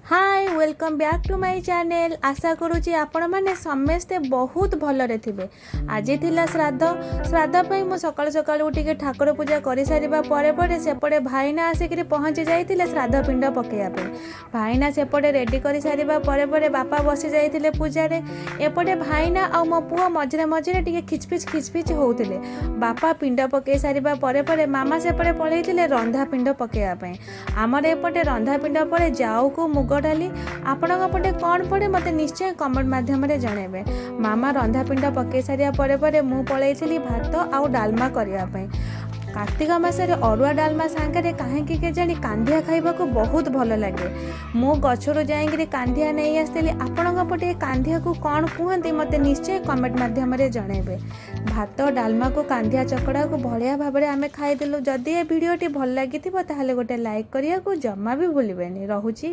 Hi, welcome back to my channel. ଆଶା କରୁଛି ଆପଣମାନେ ସମସ୍ତେ ବହୁତ ଭଲରେ ଥିବେ। ଆଜି ଥିଲା ଶ୍ରାଦ୍ଧ। ଶ୍ରାଦ୍ଧ ପାଇଁ ମୁଁ ସକାଳୁ ସକାଳୁ ଉଠିକି ଠାକୁର ପୂଜା କରିସାରିବା ପରେ ପରେ ସେପଟେ ଭାଇନା ଆସିକିରି ପହଞ୍ଚି ଯାଇଥିଲେ ଶ୍ରାଦ୍ଧ ପିଣ୍ଡ ପକାଇବା ପାଇଁ। ଭାଇନା ସେପଟେ ରେଡ଼ି କରିସାରିବା ପରେ ପରେ ବାପା ବସି ଯାଇଥିଲେ ପୂଜାରେ। ଏପଟେ ଭାଇନା ଆଉ ମୋ ପୁଅ ମଝିରେ ମଝିରେ ଟିକେ ଖିଚପିଚ ଖିଚପିଚ ହେଉଥିଲେ। ବାପା ପିଣ୍ଡ ପକାଇ ସାରିବା ପରେ ପରେ ମାମା ସେପଟେ ପଳେଇଥିଲେ ରନ୍ଧା ପିଣ୍ଡ ପକାଇବା ପାଇଁ। ଆମର ଏପଟେ ରନ୍ଧା ପିଣ୍ଡ ପରେ ଜାଉକୁ ମୁଗ ଡାଲି। ଆପଣଙ୍କ ପଟେ କ'ଣ ପଡ଼େ, ମୋତେ ନିଶ୍ଚୟ କମେଣ୍ଟ ମାଧ୍ୟମରେ ଜଣାଇବେ। ମାମା ରନ୍ଧା ପିଣ୍ଡ ପକାଇ ସାରିବା ପରେ ପରେ ମୁଁ ପଳେଇଥିଲି ଭାତ ଆଉ ଡାଲମା କରିବା ପାଇଁ। କାର୍ତ୍ତିକ ମାସରେ ଅରୁଆ ଡାଲମା ସାଙ୍ଗରେ କାହିଁକି କେଜାଣି କାନ୍ଧିଆ ଖାଇବାକୁ ବହୁତ ଭଲ ଲାଗେ। ମୁଁ ଗଛରୁ ଯାଇକିରି କାନ୍ଧିଆ ନେଇ ଆସିଥିଲି। ଆପଣଙ୍କ ପଟେ କାନ୍ଧିଆକୁ କ'ଣ କୁହନ୍ତି, ମୋତେ ନିଶ୍ଚୟ କମେଣ୍ଟ ମାଧ୍ୟମରେ ଜଣାଇବେ। ଭାତ ଡାଲମାକୁ କାନ୍ଧିଆ ଚକଡ଼ାକୁ ବଢ଼ିଆ ଭାବରେ ଆମେ ଖାଇଦେଲୁ। ଯଦି ଏ ଭିଡ଼ିଓଟି ଭଲ ଲାଗିଥିବ, ତାହେଲେ ଗୋଟେ ଲାଇକ୍ କରିବାକୁ ଜମା ବି ଭୁଲିବେନି। ରହୁଛି।